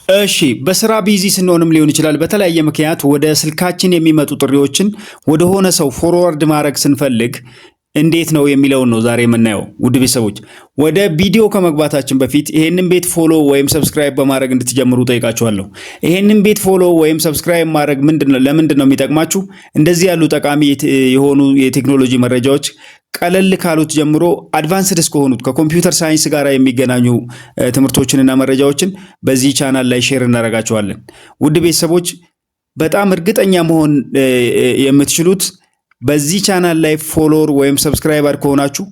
እሺ፣ በስራ busy ስንሆንም ሊሆን ይችላል። በተለያየ ምክንያት ወደ ስልካችን የሚመጡ ጥሪዎችን ወደሆነ ሰው forward ማድረግ ስንፈልግ እንዴት ነው የሚለውን ነው ዛሬ የምናየው። ውድ ቤተሰቦች፣ ወደ ቪዲዮ ከመግባታችን በፊት ይሄንን ቤት follow ወይም subscribe በማድረግ እንድትጀምሩ ጠይቃችኋለሁ። ይሄንን ቤት follow ወይም subscribe ማድረግ ምንድነው ለምንድን ነው የሚጠቅማችሁ? እንደዚህ ያሉ ጠቃሚ የሆኑ የቴክኖሎጂ መረጃዎች ቀለል ካሉት ጀምሮ advanced እስከሆኑት ከ computer science ጋር የሚገናኙ ትምህርቶችንና መረጃዎችን በዚህ ቻናል ላይ share እናደርጋቸዋለን። ውድ ቤተሰቦች፣ በጣም እርግጠኛ መሆን የምትችሉት በዚህ ቻናል ላይ follower ወይም subscriber ከሆናችሁ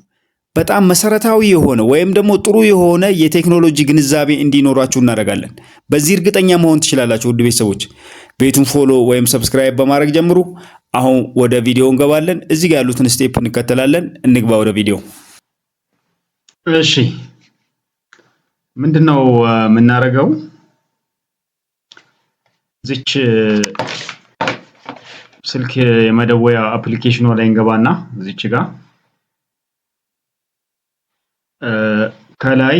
በጣም መሰረታዊ የሆነ ወይም ደግሞ ጥሩ የሆነ የቴክኖሎጂ ግንዛቤ እንዲኖራችሁ እናደርጋለን። በዚህ እርግጠኛ መሆን ትችላላችሁ። ውድ ቤተሰቦች፣ ቤቱን follow ወይም subscribe በማድረግ ጀምሩ። አሁን ወደ ቪዲዮ እንገባለን። እዚህ ጋር ያሉትን step እንከተላለን። እንግባ ወደ ቪዲዮ። እሺ፣ ምንድነው የምናደርገው? እዚች ስልክ የመደወያ application ኗ ላይ እንገባና እዚች ጋር ከላይ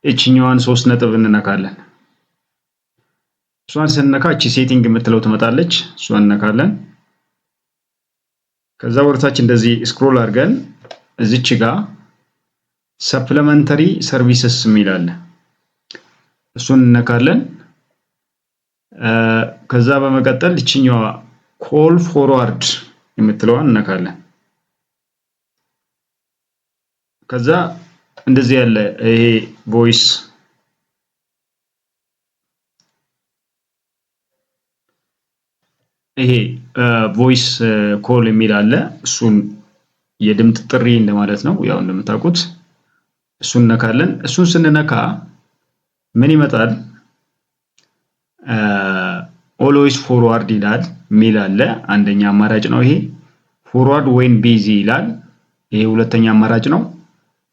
እችኛዋን ሶስት ነጥብ እንነካለን። እሷን ስንነካ እቺ setting የምትለው ትመጣለች። እሷን እንነካለን። ከዛ ወደታች እንደዚህ scroll አድርገን እዚች ጋር supplementary services የሚል አለ። እሱን እንነካለን። ከዛ በመቀጠል እችኛዋ call forward የምትለዋን እነካለን። ከዛ እንደዚህ ያለ ይሄ voice ይሄ voice call የሚል አለ። እሱን የድምፅ ጥሪ እንደማለት ነው። ያው እንደምታውቁት እሱን እነካለን። እሱን ስንነካ ምን ይመጣል? Always forward ይላል የሚል አለ። አንደኛ አማራጭ ነው ይሄ። Forward when busy ይላል። ይሄ ሁለተኛ አማራጭ ነው።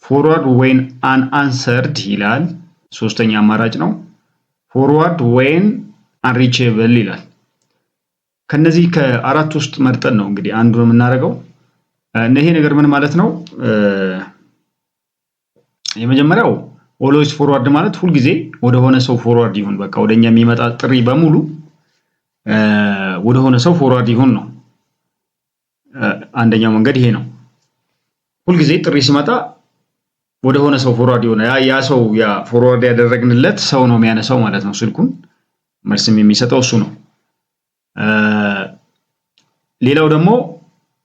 Forward when unanswered ይላል። ሶስተኛ አማራጭ ነው። Forward when unreachable ይላል። ከነዚህ ከአራት ውስጥ መርጠን ነው እንግዲህ አንዱን የምናደርገው። ይሄ ነገር ምን ማለት ነው? የመጀመሪያው always forward ማለት ሁልጊዜ ወደሆነ ሰው forward ይሁን፣ በቃ ወደኛ የሚመጣ ጥሪ በሙሉ ወደሆነ ሰው forward ይሁን ነው። አንደኛው መንገድ ይሄ ነው። ሁልጊዜ ጥሪ ሲመጣ ወደሆነ ሰው forward ይሆነ፣ ያ ሰው ያ forward ያደረግንለት ሰው ነው የሚያነሳው ማለት ነው። ስልኩን መልስም የሚሰጠው እሱ ነው። ሌላው ደግሞ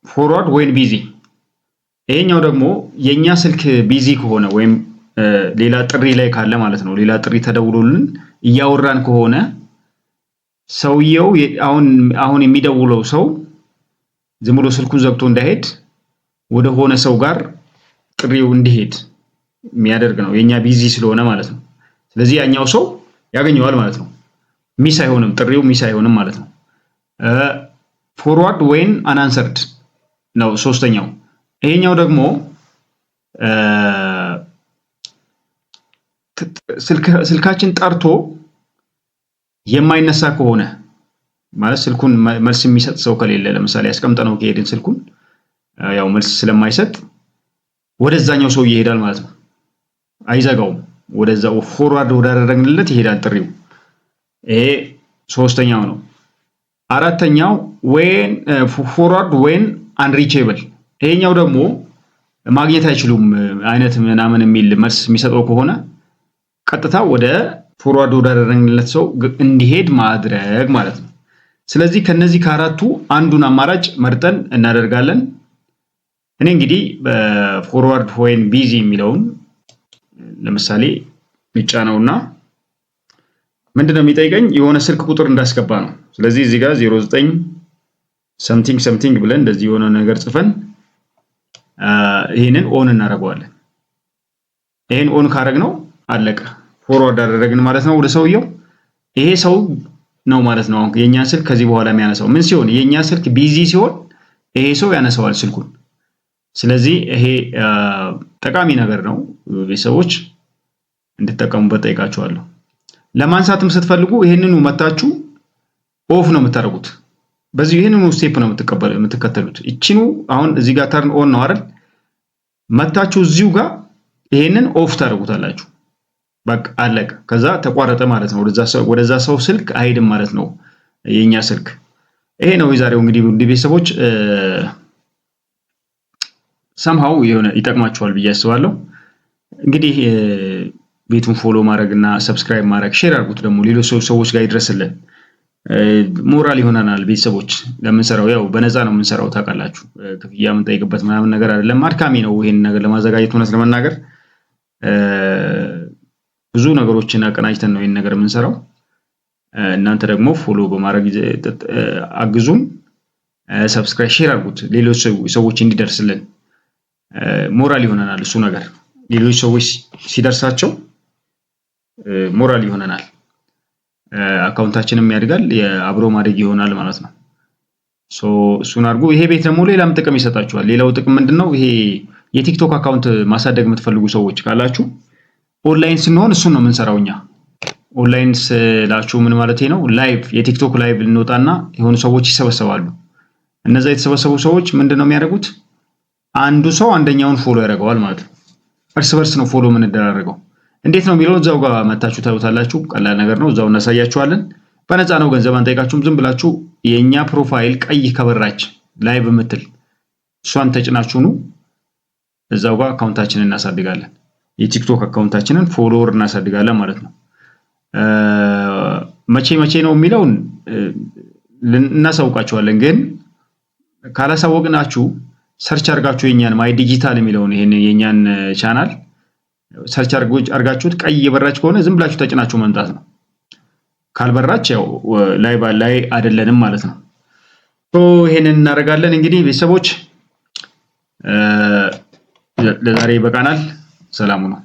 forward when busy፣ ይሄኛው ደግሞ የኛ ስልክ busy ከሆነ ወይም ሌላ ጥሪ ላይ ካለ ማለት ነው። ሌላ ጥሪ ተደውሎልን እያወራን ከሆነ ሰውየው አሁን አሁን የሚደውለው ሰው ዝም ብሎ ስልኩን ዘግቶ እንዳይሄድ ወደ ሆነ ሰው ጋር ጥሪው እንዲሄድ የሚያደርግ ነው። የኛ busy ስለሆነ ማለት ነው። ስለዚህ ያኛው ሰው ያገኘዋል ማለት ነው። Miss አይሆንም፣ ጥሪው miss አይሆንም ማለት ነው። Forward when unanswered ነው ሶስተኛው። ይሄኛው ደግሞ ስልካችን ጠርቶ የማይነሳ ከሆነ፣ ማለት ስልኩን መልስ የሚሰጥ ሰው ከሌለ፣ ለምሳሌ አስቀምጠነው ከሄድን ስልኩን ያው መልስ ስለማይሰጥ ወደዛኛው ሰው ይሄዳል ማለት ነው። አይዘጋውም። ወደዛው forward ወዳደረግንለት ይሄዳል ጥሪው። ይሄ ሶስተኛው ነው። አራተኛው when forward when unreachable፣ ይሄኛው ደግሞ ማግኘት አይችሉም አይነት ምናምን የሚል መልስ የሚሰጠው ከሆነ ቀጥታ ወደ forward ወዳደረግንለት ሰው እንዲሄድ ማድረግ ማለት ነው። ስለዚህ ከነዚህ ከአራቱ አንዱን አማራጭ መርጠን እናደርጋለን። እኔ እንግዲህ በ forward when busy የሚለውን ለምሳሌ ነውና ምንድነው የሚጠይቀኝ? የሆነ ስልክ ቁጥር እንዳስገባ ነው። ስለዚህ እዚህ ጋር 09 something something ብለን እንደዚህ የሆነ ነገር ጽፈን ይሄንን on እናደርገዋለን። ይሄን on ካደረግነው አለቀ። Forward አደረግን ማለት ነው ወደ ሰውየው። ይሄ ሰው ነው ማለት ነው አሁን የኛ ስልክ ከዚህ በኋላ የሚያነሳው። ምን ሲሆን? የኛ ስልክ busy ሲሆን ይሄ ሰው ያነሳዋል ስልኩን። ስለዚህ ይሄ ጠቃሚ ነገር ነው። ቤተሰቦች እንድትጠቀሙበት ጠይቃችኋለሁ። ለማንሳትም ስትፈልጉ ይሄንኑ መታችሁ off ነው የምታደርጉት። በዚህ ይሄንኑ step ነው የምትከተሉት። እቺኑ አሁን እዚህ ጋር turn on ነው አይደል? መታችሁ እዚሁ ጋር ይሄንን off ታደርጉታላችሁ። በቃ አለቀ። ከዛ ተቋረጠ ማለት ነው። ወደዛ ሰው ስልክ አይሄድም ማለት ነው የኛ ስልክ። ይሄ ነው የዛሬው እንግዲህ ውድ ቤተሰቦች፣ somehow የሆነ ይጠቅማችኋል ብዬ አስባለሁ። እንግዲህ ቤቱን follow ማድረግ እና subscribe ማድረግ፣ share አድርጉት ደግሞ ሌሎች ሰዎች ጋር ይድረስልን። ሞራል ይሆነናል ቤተሰቦች ለምንሰራው። ያው በነፃ ነው የምንሰራው ታውቃላችሁ። ክፍያ የምንጠይቅበት ምናምን ነገር አይደለም። አድካሚ ነው ይሄን ነገር ለማዘጋጀት፣ እውነት ለመናገር ብዙ ነገሮችን አቀናጅተን ነው ይሄን ነገር የምንሰራው። እናንተ ደግሞ follow በማድረግ አግዙን። Subscribe፣ share አድርጉት ሌሎች ሰዎች እንዲደርስልን፣ ሞራል ይሆነናል እሱ ነገር፣ ሌሎች ሰዎች ሲደርሳቸው ሞራል ይሆነናል። Account ኣችንም ያድጋል፣ የአብሮ ማደግ ይሆናል ማለት ነው። So እሱን አድርጉ። ይሄ ቤት ደግሞ ሌላም ጥቅም ይሰጣችኋል። ሌላው ጥቅም ምንድነው? ይሄ የቲክቶክ account ማሳደግ የምትፈልጉ ሰዎች ካላችሁ ኦንላይን ስንሆን እሱን ነው የምንሰራው እኛ። ኦንላይን ስላችሁ ምን ማለት ነው? Live፣ የቲክቶክ live እንወጣና የሆኑ ሰዎች ይሰበሰባሉ። እነዛ የተሰበሰቡ ሰዎች ምንድን ነው የሚያደርጉት? አንዱ ሰው አንደኛውን follow ያደርገዋል ማለት ነው። እርስ በርስ ነው follow የምንደራረገው። እንዴት ነው የሚለውን እዛው ጋር መታችሁ ታዩታላችሁ። ቀላል ነገር ነው። እዛው እናሳያችኋለን። በነፃ ነው፣ ገንዘብ አንጠይቃችሁም። ዝም ብላችሁ የእኛ profile ቀይ ከበራች live የምትል እሷን ተጭናችሁ ኑ። እዛው ጋር account ኣችንን እናሳድጋለን። የቲክቶክ account ኣችንን follower እናሳድጋለን ማለት ነው። መቼ መቼ ነው የሚለውን እናሳውቃችኋለን። ግን ካላሳወቅናችሁ search አድርጋችሁ የኛን My Digital የሚለውን ይሄን የኛን channel search አድርጋችሁት ቀይ የበራች ከሆነ ዝም ብላችሁ ተጭናችሁ መምጣት ነው። ካልበራች ያው ላይ ላይ አይደለንም ማለት ነው። ይሄንን እናደርጋለን። እንግዲህ ቤተሰቦች ለዛሬ ይበቃናል። ሰላሙ ነው።